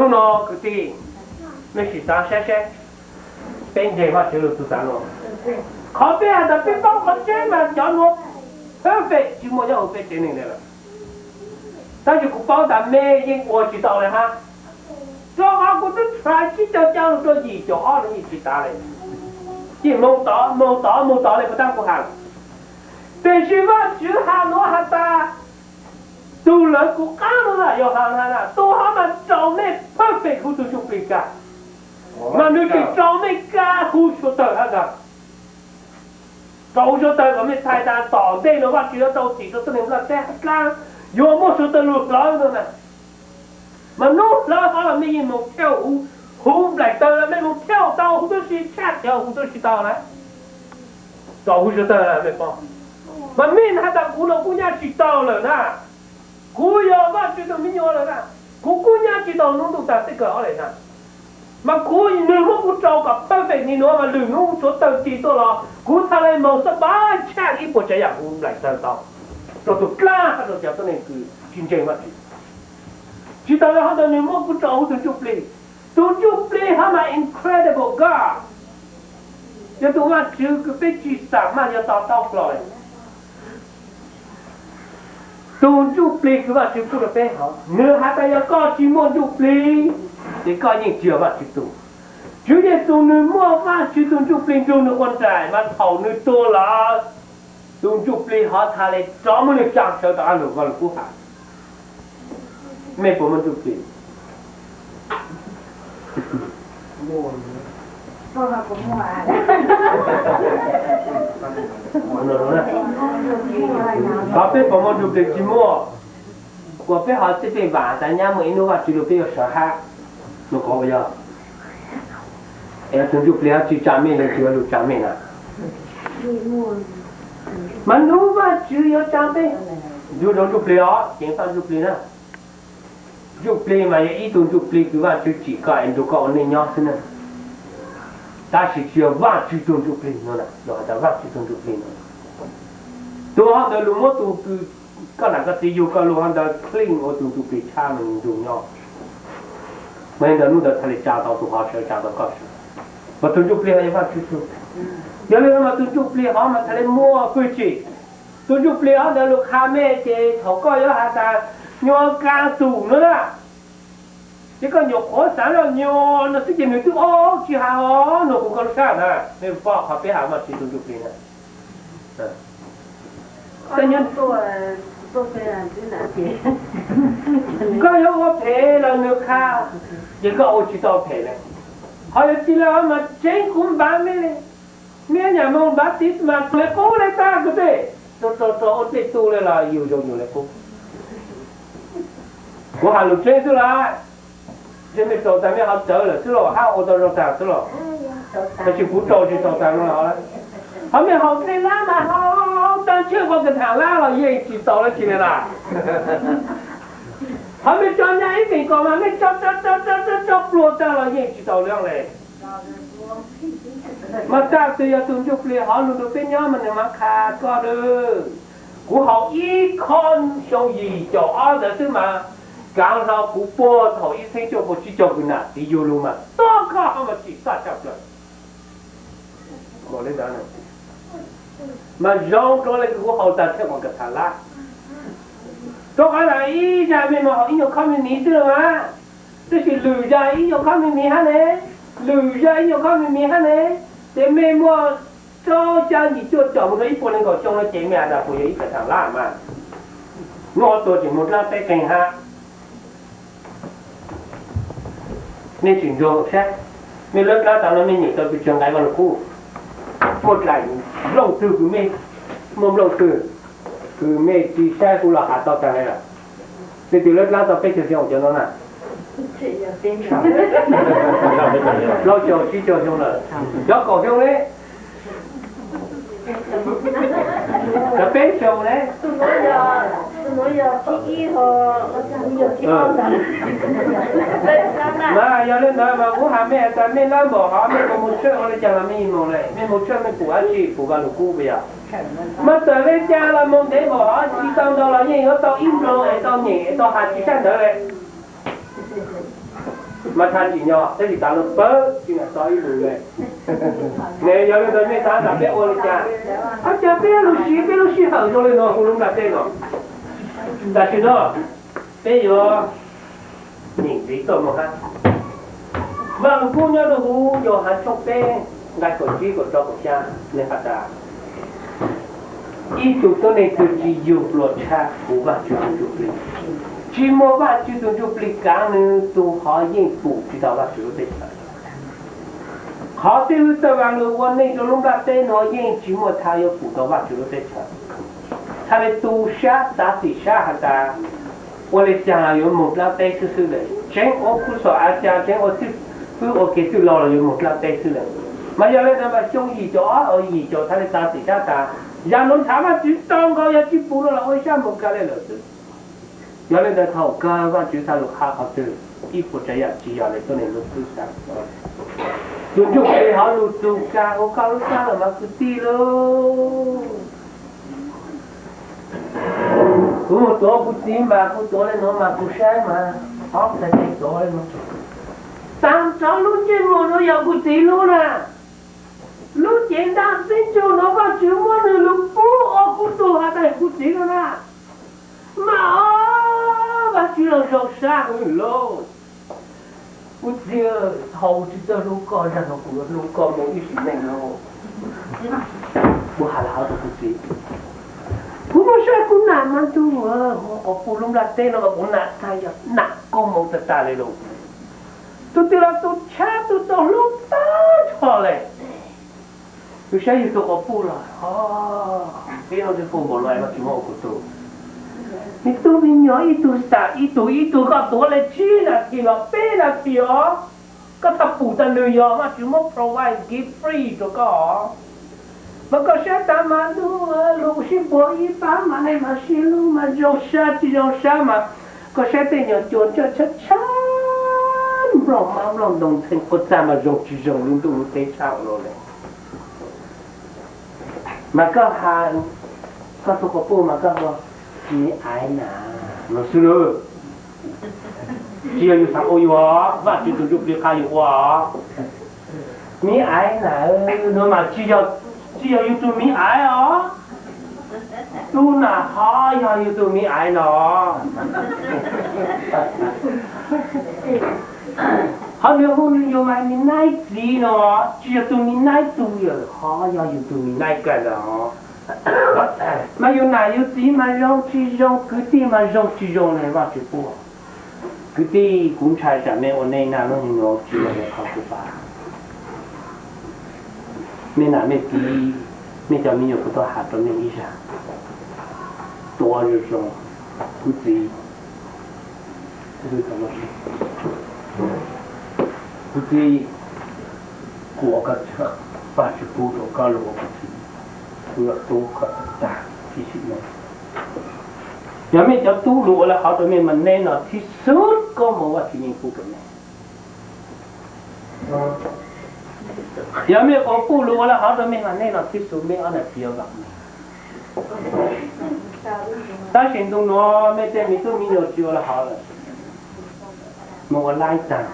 Hnub no kwv tij, nej sim xav saib seb peb ntseeg Vajtswv lus tus xav no. Qhov peb hais tias peb paub qhov tseeb mas cov nuav perfect tsis muaj nyob hauv peb tsev neeg li lawm. Tab sis kuv paub tas mej yeej ua tsis tau li hab. Rua qhov kuv twb try tsib caug caug lug rua yim caum ob lug yeej tsis tav li. Yeej moog tod moog tod moog tod li puas tab kuv has. Tiam sis Vajtswv has nuav has tas, tug lawv kuv qab nuav na, yog has na, tug hov mas raug mej perfect hu tug ntsuj plig kag, mas nwg tseem raug mej kag hu suav tawg hab ntag. Raug hu suav tawg kom mej txhais tas tom ntej nuav Vajtswv yuav tau txim rua tuab neeg nplaj teb hab dlaab, yuav muaj suav tawg lug hlawv nuav na. Mas nub hlawv hov los mej yeej moog thauj hu, hu nplaim tawg los mej moog thauj tau hu tub si tshaj, yog hu tub si tau na. Raug hu suav tawg mej pom. Mas mej has tas kuv nuav kub nyab tsis tau lawm na. Kuv yog Vajtswv tug me nyuam lawm na. Kuv kub nyab tsis tau nub ntuj tag teb kawg ob le na. Mas kuv, nwg muab kuv rau kom perfect li nuav mas lwm nub suav tawg tig tuaj los kuv txhad le moog xab pab tshaj ib puas tsav yam hu nplaim tawg tau rua tug dlaab hab rua cov tuab neeg kws tsis ntseeg Vajtswv. Tsis tas le hov ntawd nwg muab kuv rau hu tug ntsuj plig. Tug ntsuj plig hov mas incredible God, yog tug Vajtswv kws peb tsis xam maj yuav to taub hlo. Tug ntsuj plig kws Vajtswv pub rua peb hov, nwg has tas yog koj tsis muaj ntsuj plig, ces koj yeej tsis yog Vajtswv tug. Tswv Yexus nwg muaj Vajtswv tug ntsuj plig nrug nwg ua nraim mas thaum nwg tuag lawm, tug ntsuj plig hov txhad le rov muab nwg tsa sawv rov qab lug, Vaj Lug Kub has. Mej puas muaj ntsuj plig? Qhov peb puas muaj ntsuj plig tsis muaj. Kuas peb ho txij peb vaam tas nyab muaj ib nub Vajtswv lug peb yuav sawv hab, lug kov yog. Es tug ntsuj plig ho tsis tsa mej le tsis yuav lug tsa mej na. Mas nub Vajtswv yuav tsa peb, nrug rau ntsuj plig os, ceev faj ntsuj plig na. Ntsuj plig mas yog ib tug ntsuj plig kws Vajtswv tsim koj es nrug koj ua neej nyob xwb na. Tab sis tsis yog Vajtswv tug ntsuj plig no, lug has tas Vajtswv tug ntsuj plig no. Tug hov ntawd lug muab tug kws koj nam koj txiv yug koj lug hov ntawd clean ua tug ntsuj plig tshab mas nrug nyob. Mas ntawd nub ntawd txhad le tsa tau tug hov sawv, tsa tau koj sawv. Mas tug ntsuj plig hov yog Vajtswv tug. Yog le no mas tug ntsuj plig hov mas txhad le muaj fwj chim. Tug ntsuj plig hov ntawd lug qha mej ces thaum koj yuav has tas nyuas ka tug no na, ces koj nyuam qhuav xaav zoj nyuas no xwb ces nwg twb ob tsis has os, nwg kuv koj lub sab na, mej pom qhov peb has Vajtswv tug ntsuj plig na. Koj yuav ua phem los nwg qha, ces koj ua tsis tau phem le. Qhov yog tsis le mas tseeb kuv npav mej le. Mej nyam moog npav tiv mas le qub le tag kwv tij, rau rau ua tej tug le los yug zoo yug le qub. Kuv has lus tseeb xwb lawm, ntshe mej rau tas mej ho tsawv lawm xwb los hab ua tau zoo tag xwb los. Tab sis kuv rau tsis tau tas no lawm. Qhov mej haus dlej lab mas haus tag tsheej qhov kws tham lab los yeej tsis tau dab tsi le las. Qhov mej tso nyaj ib feem kaum mas mej tso tso tso tso tso pluag tag los yeej tsis tau le le. Mas tag twg yog tug ntsuj plig hov lug nrug peb nyob mas nwg mam qha koj lawm. Kuv haus ib khob xyoo yim caum ob ntawd xwb mas, kaav hlo kuv puag thaum ib txheeb cuaj puas tsib caug kws nam txiv yug lug mas tuab koj hov mas tsim txaj tshaj plawg. Mas zoo rua le kws kuv haus tag tsheej qhov kws tham lab. Rua qhov tas ib zag mej moog haus ib nyuag khob me miv xwb los mas, tab sis lwm zag ib nyuag khob me miv hab ne, lwm zag ib nyuag khob me miv hab ne, ces mej muaj rau xya yim cuaj caum moog rua ib puas nees nkaum xyoo no ces mej has tas puas yog ib txhais tham lab mas. Nub tuag tseem moog dlaab teb qeeg hab. Mej tsim ntsoov sab, mej lawv dlaab tas no mej nyeem tau pes tsawg nqai Vaj Lug Kub? Puab dlaim nplooj twg kws mej, muaj nplooj twg kws mej tsis saib kuv los has tau tag le lawm? Leej twg lawv dlaab tau peb caug xyoo cov no na? Plaub caug tsib caug xyoo lawm. Cov kaum xyoo le? Cov peb xyoo le? Mas yog le ntawd mas kuv has mej tas mej lab npaum hov mej puas moog tshawj ua le caag los mej moog le, mej moog tshawj mej pum dab tsi, pum Vaj Lug Kub puas yog? Mas txawm le caag los moog ntev npaum hov tsis tau ntau los yeej yuav tau ib nploog es tau nyeem es tau has tsis sab ntawd le. Mas tha tsim nyog tab sis tas lawm pawg tsis nam txog ib lus le. Ne yog li ntawd nej xav tas peb ua li cas? Ab, cas peb lub siab, peb lub sij hawm zoo li no hu lub nplaj teb no. Tam sim no peb yuav nyeem ntxiv tuaj mus hab. Vaj Lug Kub nyob rau huv Yauhas tshooj peb nqai kaum tsib kaum rau kaum xya, nws has tas, ib tug tuab neeg twg tsis yug dua tshaj kuv Vajtswv tus Ntsuj Plig, tsis muaj Vajtswv tus Ntsuj Plig kaav nws, tus hov yeej pum tsis tau Vajtswv lub teb chaws. Qhov twg txawj vaj lug ua neej rau lub nplaj teb nuav yeej tsis muaj txha yuav pum tau Vajtswv lub teb chaws. Txhaj le tu sab, xav xim sab has tas ua le caag los yuav moog dlaab teb xwb xwb lawm, tseev ua kuv xom av ca, tseev ua xwb, wb ua ke txwj laug los yuav moog dlaab teb xwb lawm. Mas yog le ntawd mas xyoo yim caum ob, yim caum txhaj le xav xim sab tas zag nuav nrhav Vajtswv tau nkaus, yog tsis pum no los ua ib sab moog kag le lawm xwb. Yog le ntawd thaum kawg Vajtswv txhaj lug qha qhov twg, ib puas tsav yam tsis yog le tuab neeg lub xwb xav. Tus Ntsuj Plig hov lug txug kag huv koj lub sab lawm mas kwv tij lauj. Kuv mus tuav kuv txiv mas kuv tuav le nuav mas kuv saib mas ob txhais tes tuav le nuav. Taag nrho lub ntsej muag nuav yog kuv txiv lub na. Lub cev ntaj xeeb ntsuag nuav Vajtswv muab nwg lug pub ua kuv tug has tas yog kuv txiv lub na. Mas os, Vajtswv los zoo sab lauj. Kuv txiv, thaus tsis txawj hlub koj, zag nuav kuv yuav hlub koj mus ib sim neej lauj. Kuv has le hov rau kuv txiv, kuv muab saib kuv nam mas ntug, quas puj lub nplaj teb no mas kuv nam tag yog nam koob moov tag tag le lauj. Tug twg los tug tshab tug tau hlub tag nrho le. Yus saib yus tug quas puj los, peb lub ntsej puj npaum no es koj tsis muab ua kuv tug. Me tub me nyuam ib tug xam ib tug, ib tug koj tuav le tsib nas this los peb nas this os, koj txhaj pum tas nws yog Vajtswv muab provide gift free rau koj os. Mas koj saib tas mas ntuj, lug sib puag ib pab mas nej mas sib hlub mas zoo sab tsis zoo sab mas koj saib tej nyuag cua ntsuab tshab tshab, nploj mab nploj ntoo ntxhee quaj txag mas zoo tsis zoo lub ntuj lub teb tshaj ua luaj li. Mas koj has, koj tug quas puj mas koj hu Mi Aiv na, los xwb lawm. Tsis yog yus xav ua yus, Vajtswv tus Ntsuj Plig qha yus ua. Mi Aiv na, no mas tsis yog yus tug Mi Aiv os. Tub nam hov yog yus tug Mi Aiv no. Hov nws hu nws yog mas Mi Naib txiv no, tsis yog tug Mi Naib tug, hov yog yus tug Mi Naib kawg ntag. Mas yus nam yus txiv mas zoo tsis zoo, kwv tij mas zoo tsis zoo ne Vajtswv pub. Kwv tij, kuv ntshai tsam mej ua neej naj lub neej nuav tsis yog le qhov kuv pab. Mej nam mej txiv, mej cov me nyuam kuv tau has rau mej ib zag, tuav zoo zoo. Kuv txiv, kuv txiv, kuv ua koj txhawb, Vajtswv pub rau koj lug ua kuv txiv, kuv yuav hlub koj tag tag ib sim neej. Yog mej cov tub lug ua le hov rau mej mas neej no txhij xwb koob moov Vajtswv yeej pub rau mej. Yog mej quas puj lug ua le hov rau mej mas neej no txhij xwb mej ob nam txiv yuav vam mej. Tab sis ntu nuav mej tej me tub me nyuam tsis ua le hov lawm, moog ua laib tag.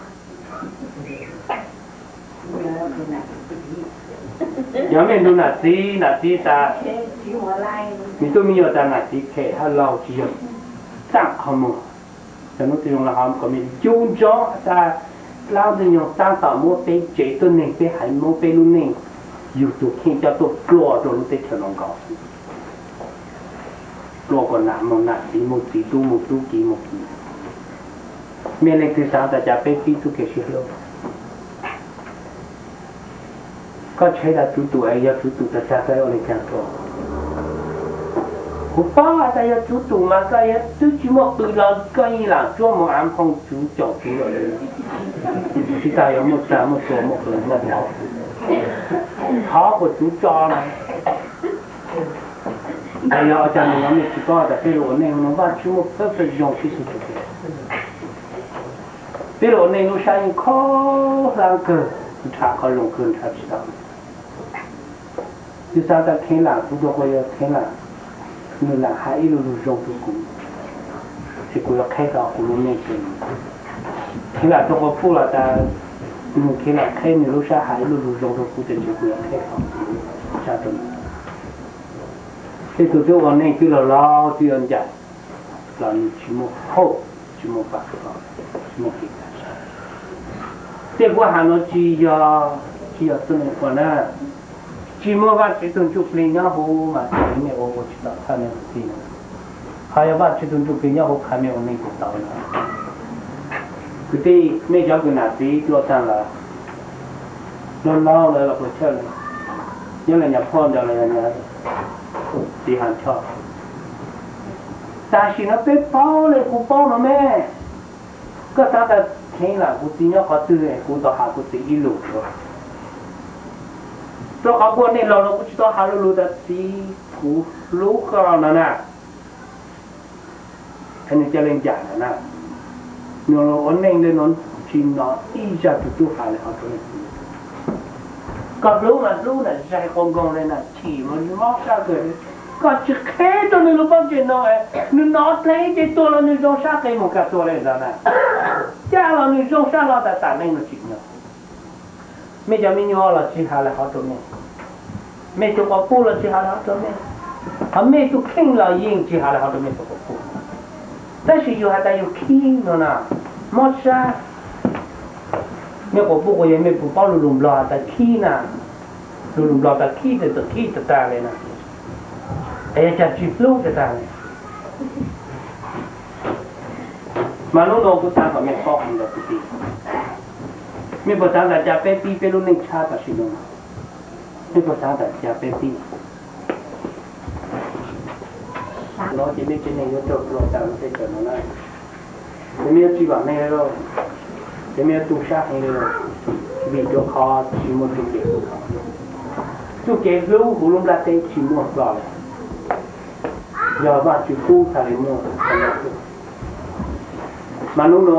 Yog mej nrug nam txiv, nam txiv tas, me tub me nyuam tas nam txiv phem hab laug tsis yog txaj qhov muag. Cov nuav tsis zoo le hov kom mej ncu ntsoov tas dlaab ntxwg nyoog taab tom muab peb tsev tuab neeg, peb haiv Moob peb lub neej, yug tug kheej coj tuaj dlua rua lub teb chaws no nkaus. Dlua kom nam moog nam, txiv moog txiv, tub moog tub, kiv moog kiv. Mej leej twg xaav tas cas peb pib txuj kev sib hlub? Koj tshev tas tswv tum es yog tswv tum tas tag koj ua le caag rua? Kuv paub tas yog tswv tum mas koj yog twb tsis muaj qw los koj yeej lam tsuab moog av nphoo tswv caum tswv lawm. Tsis tas yog muaj txag muaj tua muaj qw muaj mob, thov kuas tswv tso na. Yog ua caag nws yog mej tsis paub tas peb lug ua neej no Vajtswv muaj pab pawg zoo sib xwb. Peb lug ua neej lub sab yeej khob hlab kawg, nrhav qhov zoo kawg nrhav tsis tau. Yug xaav tas kheev lam, kuv tug quas yug kheev lam, nws lam has ib lug lug zoo rua kuv, es kuv yuav qheb tau kuv lub neej rua nws. Khiav lam rau quas puj los tas, nws khiav lam qheb nws lub sab hais ib lub lug zoo rau kuv tias ntshe kuv yuav qheb qhov sab rau nws. Tej tug twb ua neej twb laug laug twb yuav ncaim los nws tsis muaj hope, tsis muaj vam, tsis muaj kev kaj. Tej kuv has no tsis yog, tsis yog txoj neej ua na. Tsis muaj Vajtswv tug ntsuj plig nyob hauv mas nej ua ua tsis tau thawj nej txij no. Ho yog Vajtswv tug ntsuj plig nyob hauv qhov mej ua neej tsis tau no. Kwv tij, mej cov kws nam txiv tuaj tag lawm, laug laug lawm los puas chawj lawm, nyob li nyuam phauj ntawd los yog nyuam txiv Has Choj. Tam sim no peb paub li kuv paub no me, koj xav tas kheev lam kuv txiv nyob qhov twg es kuv tau has kuv txiv ib lus. Rau qhov kuv ua neej laug no kuv tsis tau has lus tas txiv kuv hlub koj no na. Es nws ca le ncaim no na. Nws ua neej li no tsis hnov ib zaj tus tub has li qhov rau nws. Koj hlub mas hlub na, zais qhov nkoos li na, chim mas mob sab kawg. Koj tsis qheb rau nws lub pob ntseg no, nws hnov dheev ces tuag los nws zoo sab qe mus kag tuag li ntawd na. Caj los nws zoo sab hlo tas tam neej no tsim nyog. Mej cov me nyuam los tsis has li qhov rau mej. Mej tus quas puj los tsis has li qhov rau mej. Ho mej tus kheej los yeej tsis has li qhov rau mej tus quas puj. Tab sis yus has tas yus khib no na, mob sab. Mej quas puj quas yawg mej puas paub lus lus Nplog has tas khib na? Lus lus Nplog tas khib tes tus khib tag tag li na. Es yog cas tsis hlub tag tag li? Mas hnub no kuv xav kom mej paub heev ntawm kuv tij. Mej puas xav tas cas peb pib peb lub neej tshab tam sim no? Mej puas xav tas cas peb pib? No ces mej tsev neeg yuav raug tua tas lub teb chaws no na. Ces mej yuav tsis vam meej li lauj, ces mej yuav tu sab heev li lauj, vim rau qhov tsis muaj txuj kev hlub. Txuj kev hlub huv lub nplaj teb tsis muaj hlo li. Yog Vajtswv pub txhaj li muaj. Mas hnub no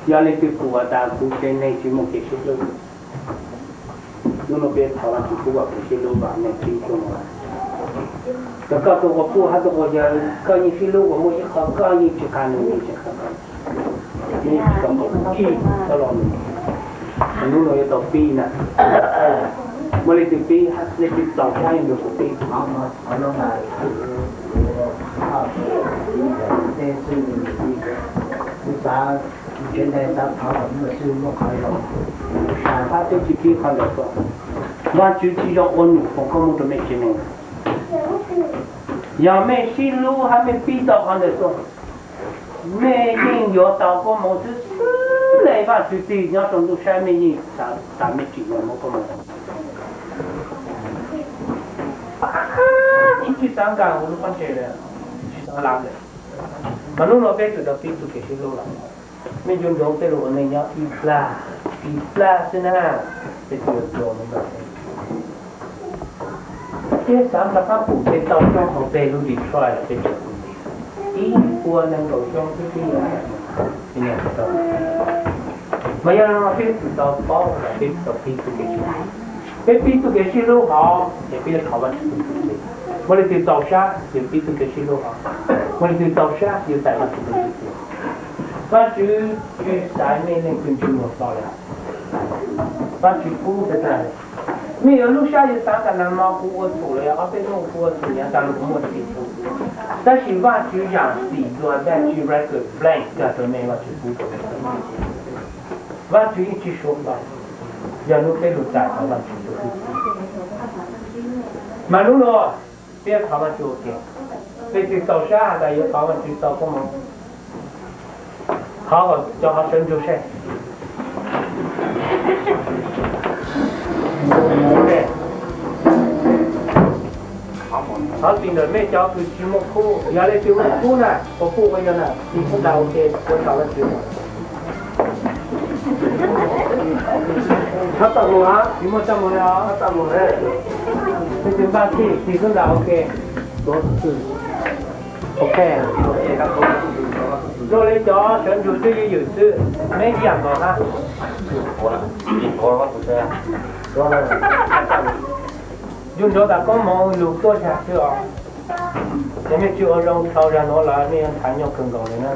yog leej twg pum tas kuv tsev neeg tsis muaj kev sib hlub, hnub no peb thov Vajtswv pub kom kev sib hlub vam meej tib xyoos. Yog koj tus quas puj hab tus quas yawg koj yeej sib hlub uas muaj ib qho koj yeej tsis qha nws, nws tsis qha koj, nws tsis tau kom ib txoj lo lus. Hnub no yuav tau pib na. Muaj leej twg pib, leej twg txaus sab yuav nrog kuv pib. Xav teb tsis pib qhov ntawd tuaj. Vajtswv tsis yog ua num foom koob hmoov rau mej tsev neeg. Yog mej sib hlub hab mej pib tau qhov ntawd tuaj, mej yeej yuav tau koob hmoov xwb xwb le. Vajtswv tig nyob rau ntuj saib mej yeej xav tas mej tsim nyog muab koob hmoov. Ib txhij xav nkag huv lub pob ntseg lawm, tsis xav lav lawm. Mas hnub no peb tsum tau pib txuj kev sib hlub lawm. Mej nco ntsoov tej lus ua neej nyob ib plag, ib plag xwb na, peb tsuas yuav dua mus ntawm peb. Thiab xav rov qab pum peb tau coob hauv peb lub Detroit los peb tseem pum ntxiv. Ib puas nees nkaum xyoo xwb twb yuav tau. Mas yog no peb yuav tsum tau paub tas peb tau pib txuj kev sib hlub. Peb pib txuj kev sib hlub hov ces peb yuav thov Vajtswv tus ntxim. Muaj leej twg txaus sab yuav pib txuj kev sib hlub hov, muaj leej twg txaus sab yuav txais Vajtswv tus ntxim. Vajtswv tsis xaiv mej leej twg ntsej muag hlo li. Vajtswv pub tag tag li. Mej yuav lub sab yuav xav tas nag hmo kuv ua txhaum los yog ob peb hnub kuv ua txhaum, nyob tas los kuv muaj txim txhaum. Tab sis Vajtswv zam txim dua dab tsi record blank kag rau mej, Vajtswv pub rau mej. Vajtswv yeej tsis suav npaum, yog hnub peb lug txais tau Vajtswv tus hwj chim. Mas hnub no peb thov Vajtswv ua ke, leej twg txaus sab has tas yuav thov Vajtswv tau koob hmoov, thov kom cov hov sawv ntsug seb. Thov txim ntawm mej cov kws tsis muaj khub, yog leej twg muaj khub na, quas puj quas yawg na, txim khub dag ua ke, ua tsaug Vajtswv. Txhob txaj muag, tsis muaj txaj muag li os. Leej twg npaj txhij, txim khub dag ua ke. Ok. Zoo li cov sawv ntsug twb ywm ywm xwb, meb ib yam nkaus hab. Yus nrov tas koob hmoov lug tuaj zag xwb os. Ces mej tsis ua zoo dhau zag nuav lawm mej yuav nthav nyuaj kawg nkaus li na.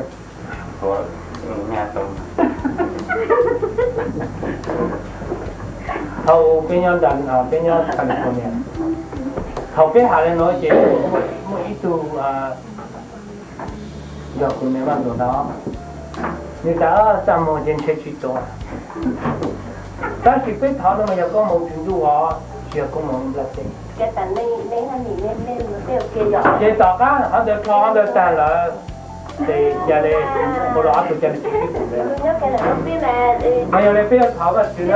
Thaum peb nyob nram, peb nyob California, thaum peb hais li no ces muaj ib tug, yog kuv niam Vaj Ntxoov no, nws tas txaj muag ces ntshe tsis tuav. Tab sis peb thov no mas yog koob hmoov Tswv Ntuj os, tsis yog koob hmoov Nplog teb. Ces tom qab qhov ntawd rho qhov ntawd tag lawm, ces ca le, ua rau ob tug ca le tsis sib pum li. Mas yog li peb yuav thov Vajtswv na.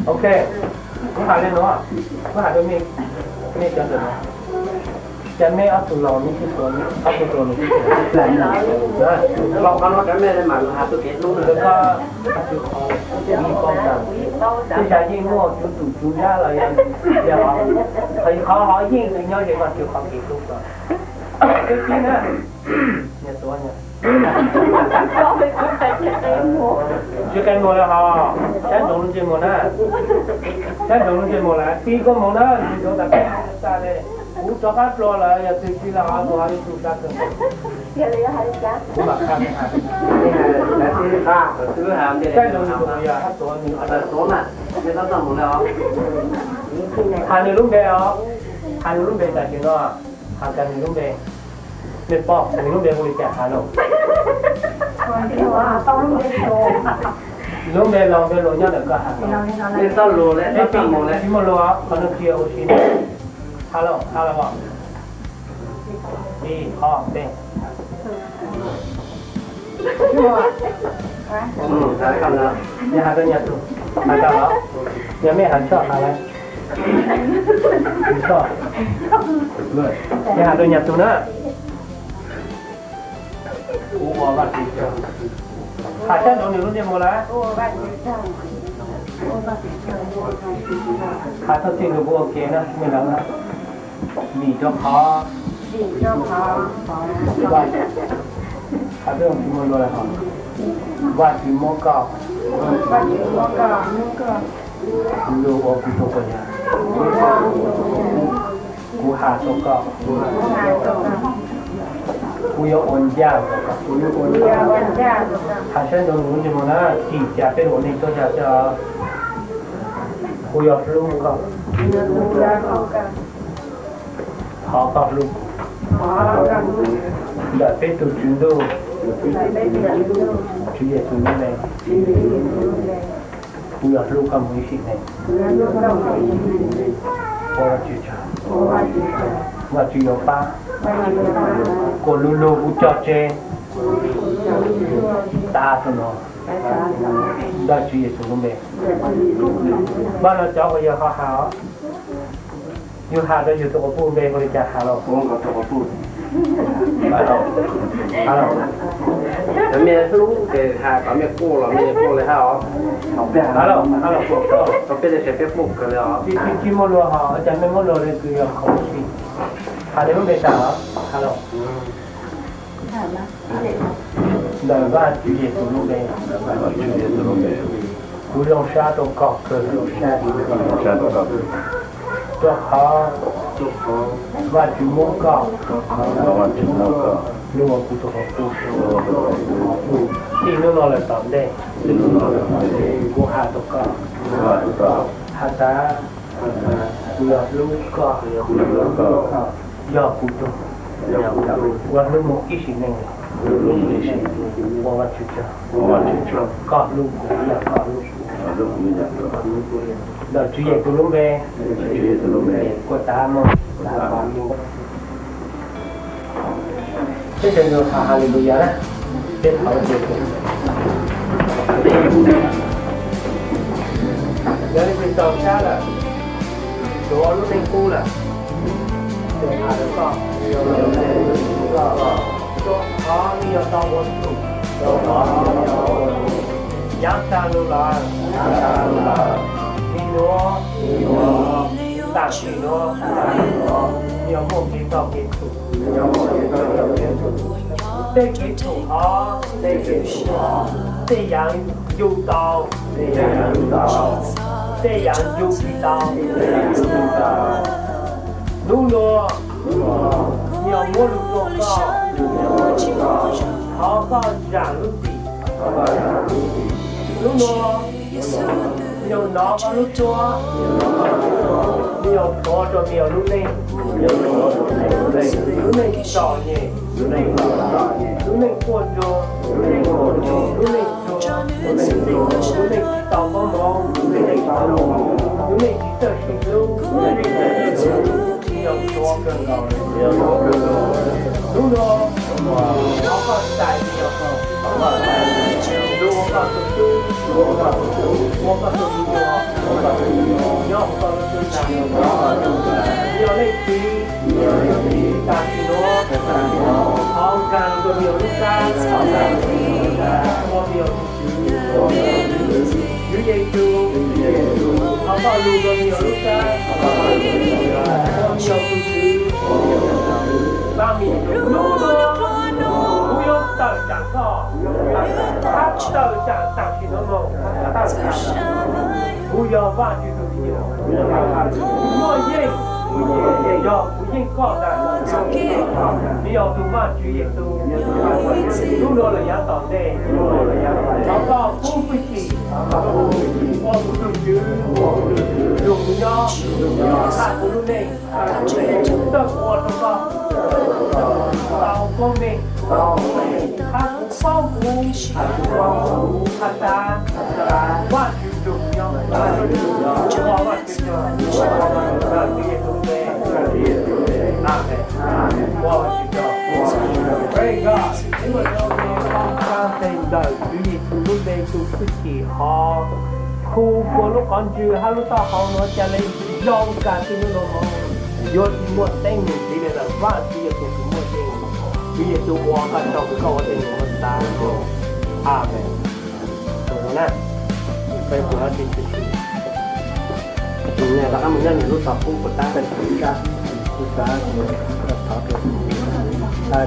Ok, kuv hais li no, kuv hais rau nej cov ntawm no, cas nej ob tug laus nej sib tuav, ob tug laus nws sib tuav? Ntawm ko, Vajtswv qhov, Vajtswv paub tas, tej zaum yeej muaj cuv tus cuv nrab los yog, yog qhov, qhov ho yeej nyob ze Vajtswv qhov kev hlub ko. Twb tib na, nyias tuav nyias. Tsis qe muag lawm hos, saib ntsoov lub ntsej muag na. Saib ntsoov lub ntsej muag lawm, tib koob hmoov na, tsis ntsoov tas koob hmoov tas li. Kuv rov qab dua lawm, yog twg tsis los tus ho yuav tsum sab kawg. Kuv mam qha, saib ntsoov tus yog hab tuav nws. Hais nws lub npe os, hais nws lub npe tam sim no, hais kiag nws lub npe. Nej paub nws lub npe hu li cas hais lauj? Lub npe laus npe hluas nyob ntawm koj hais. Tsis muaj lus, qhov no tsis yog ua si. Hais lauj, hais lauj. Ib, ob, peb. Yog hais rau nyuag tug, hais tau los? Yog mej hais tshoj hais lawm. Tshoj. Yog hais rau nyuag tug na. Kuv ua Vajtswv tsaug. Hais tshaj ntsoov nws lub ntsej muag lawm. Hais txog txij nkaus kuv ua ke na, mej lawv na. Vim rau qhov, hais peb ua tsis muaj lus lawm hos, Vajtswv muab koj, luag ua kuv tus quas yawg. Kuv has rau koj, kuv yuav ua ncaj rau koj. Hais saib ntsoov nws lub ntsej muag na, tsis cas peb ua neej tuab yog xwb os. Kuv yuav hlub koj. Thov koj hlub kuv. Ntawm peb tus Tswv Ntuj, Tswv Yexus lub npe, kuv yuav hlub koj mus ib sim neej. Ua Vajtswv tsaug, Vajtswv yuav pab kuv lub lub kuv cog tseg tas rau no. Ntawm Tswv Yexus lub npe. Vaj no cov uas yog ho has os, yus has rau yus tus quas puj npe hu li cas has los? Cov mej hlub ces has, cov mej quaj los mej quaj li hab os. Has los, has los, tau peb li ces peb quaj kawg li os. Tsis, tsis muaj lus hos, cas mej muab lus li kws yog khoom si. Has nws lub npe tas os, has los. Ntawm Vajtswv Yexus lub npe, kuv zoo sab rau koj kawg, rau qhov Vajtswv muab koj, Vajtswv muab koj, luag ua kuv tus quas puj. Txij hnub no lawm tom ntej, kuv has rau koj, has tas, kuv yuav hlub koj, yog kuv tug, ua hlub mus ib sim neej. Ua Vajtswv tsaug, koj hlub kuv, koj hlub kuv. Ntawm Tswv Yexus lub npe, kuv tas mog. Peb sawv daws has Haleluyas na, peb thov Vajtswv. Yog leej twg txaus sab lawm, tuav lub neej qub lawm, ces has rau koj, rau qhov nej yuav tau ua txhum, yav tag los lawm, me nuav, tam sim nuav, yog muaj kev txoj kev txhum. Tej kev txhum hov, tej kev txhum hov, Tej yam yug tau, tej yam yug tsis tau. Hnub no yog muab lug rua koj, thov koj zam lub txim. Hnub no yog nov koj lub suab, yog thov rua yog lub neej, lub neej txom nyem, lub neej quaj nrug, lub neej txuas, lub neej tsis tau koob moov, lub neej tsis txawj sib hlub, yog suav kawg nkaus. Hnub no thov koj txais yog lug ua koj tug tub, ua koj tug nyuam, nyob huv koj lub tub ntag. Yog leej txiv, tam sim nuav thov nkaag rua yog lub kab, ua yog Tswv Yexus, thov koj lug rua yog lub kab, ua yog tug Tswv. Pab Tswv, hnub no kuv yuav tawm tsam koj, hab tawm tsam tam sim nuav moog, kuv yog Vaajtswv tug me nyuam, muaj yeej, yog kuv yeej koj ntag, yog tug Vaajtswv Yexus, hnub no lawm yav tom ntej, thov koj pub hwj chim, ua kuv tug Tswv, lug kuv nyob, hab kuv lub neej, txawj ua rua koj, tau koob meej, hab kuv paub kuv has tas, Vaajtswv lug kuv nyob, ua Vaajtswv tug, Tswv Yexus lub npe, amees. Ua Vaajtswv tsaug. Praise God. Ib puas tsaug ntawm Tswv Yexus lub npe tug hwj chim hov khu puag lub qhov ntswg hab lub taub hau nuav ca le zoo kag txij hnub nuav moog, yuav tsi muaj teeb meem ntxiv le lawm. Vaajtswv yog tug kws muaj yeej. Tswv Yexus ua koj tsaug kws koj ua tej nuav muaj tas. Amees. Rov qab mus nyob nwg lub tog kub puas tab? Kuv xav thov rua, thov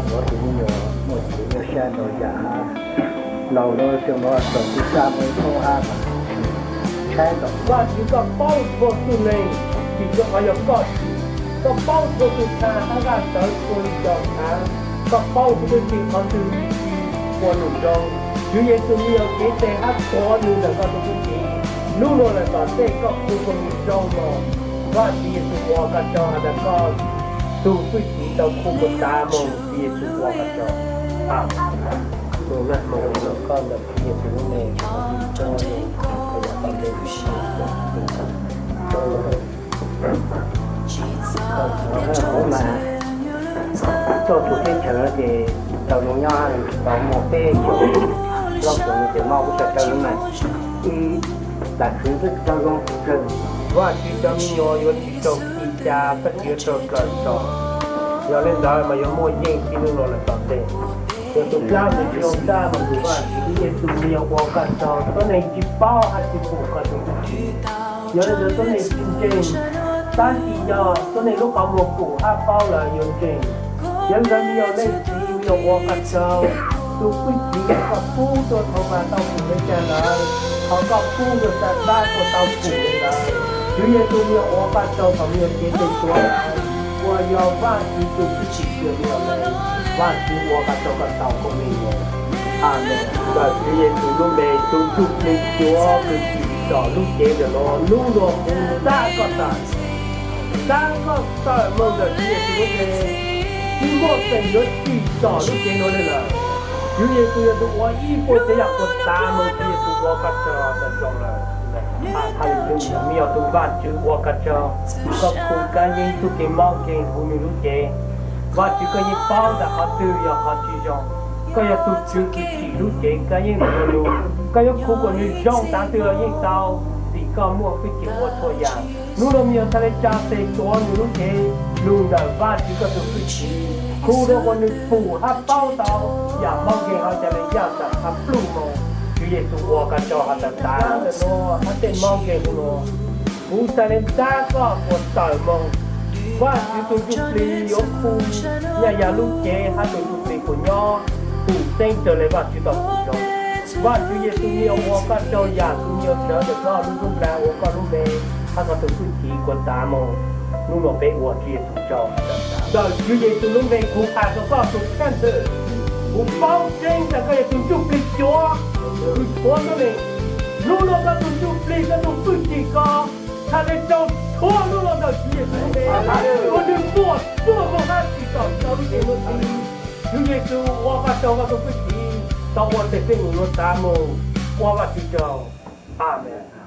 rua tus me nyuam muaj kev nyuaj siab ntau yam hab laus lawm, xyoo no txaus tub sab muaj ib tug hab mas tshaib ntau. Vaajtswv, koj paub txhua tug neeg, vim rua qhov yog koj siv. Koj paub txhua tug txha hab zaj ntawv txhua le cov txha. Koj paub txhua tug txhim qhov twg ua nws zoo. Tswv Yexus, nwg yog kev teg hab tuav nws ntawm koj tug hwj chim. Hnub nuav lawm tom ntej koj khu txhua nws zoo los. Vaajtswv Yexus, ua koj tsaug has tas koj tug hwj chim tau khu puas tas moog. Tswv Yexus, ua koj tsaug. Amees. Koj ntawm Tswv Yexus lub npe, koj yog tau le txog txhua teb chaws ces tau zoo nyob, tau muaj peb caug plaub caug ces mob ua tsaug lawm mas ib tam sim twb tau zoo kawg. Vaajtswv cov me nyuam yuav tsis raug ci ca, koj tsis yuav raug kawm txog. Yog le ntawd mas yuav muaj yeej txij hnub no lawm tom ntej. Yog tus dlaab mus tsis zoo dlaab mas tus Vaajtswv Yexus yog ua koj tsaug, tuab neeg tsis paub hab tsis pum koj tug hwj chim. Yog le ntawd tuab neeg tsis ntseeg, tab sis yog tuab neeg lub qhov muag pum hab paub lawm yuav ntseeg. Yog le ntawd me nyuam leej txiv, me nyuam ua koj tsaug, tus hwj chim koj pub tuaj thaum mas tau pum le caag lawm, thov koj pub rua tas dlaab kuas tau pum le ntawd. Tswv Yexus, me nyuam ua koj tsaug kom me nyuam cev tes tuav, uas yog Vaajtswv tus hwj chim xwb me nyuam le. Vaajtswv, ua koj tsaug koj tau koj me nyuam. Amees. Ntawm Tswv Yexus lub npe, tus ntsuj plig cuav kws tsim txom lub cev ntawm no, hnub nuav kuv ntab koj tawm, ntab koj tawm moog ntawm Tswv Yexus lub npe. Tsis muaj teem yuav tsim txom lub cev nuav le lawm. Tswv Yexus yog tus ua ib puas tsav yam puas tas moog, Tswv Yexus ua koj tsaug tas zoo lawm. Hallelujah, me yog tus Vaajtswv ua koj tsaug, koj khu kab yeeb txuj kev mob nkeeg huv nwg lub cev. Vaajtswv koj yeej paub tas qhov twg yog qhov tsis zoo. Koj yog tus Tswv kws tsim lub cev kab yeeb ntawm nuav lug. Kab yeeb khu kuas nwg zoo taag twg los yeej tau, vim koj muaj hwj chim ua txhua yam. Hnub nuav me nyuam txhad le tsa tes tuav nwg lub cev lug ntawm Vaajtswv koj tug hwj chim, khu rua kuas nwg pum hab paub tau yam mob nkeeg hab ca le yaj tawm hab pluj moog. Tswv Yexus ua koj tsaug has tas tas ntawm nuav hab tej mob nkeeg huv nuav, kuv txhad le ntab koj kuas tawm moog. Vaajtswv tug ntsuj plig yuav khu nyaj yaj lub cev hab tug ntsuj plig kuas nyob pum txeeb raws le Vaajtswv tau pum zoo. Vajtswv Yexus, nyuam qhuav ua koj tsaug yam kuv nyuam sawv ntawm koj lub ntuj npla ua koj lub npe, hab koj tus hwj chim kuas tav moog. Nub nua peb ua Tswv Yexus tsaug. Ntawm Tswv Yexus lub npe kuv has rua koj tus kheej ntawm, kuv paub tseeb tas koj yog tus ntsuj plig cuav, kws cuav tuab neeg. Nub nua koj tus ntsuj plig, koj tus hwj chim ko txhad le rau txhua nub nua ntawm Tswv Yexus lub npe, ua nwg tuaj tuaj moog hab tsim txom rau lub ntiaj teb nuav. Tswv Yexus, ua koj tsaug koj tus hwj chim tau ua tes peb nus nua tav moog. Ua Vajtswv tsaug. Amees.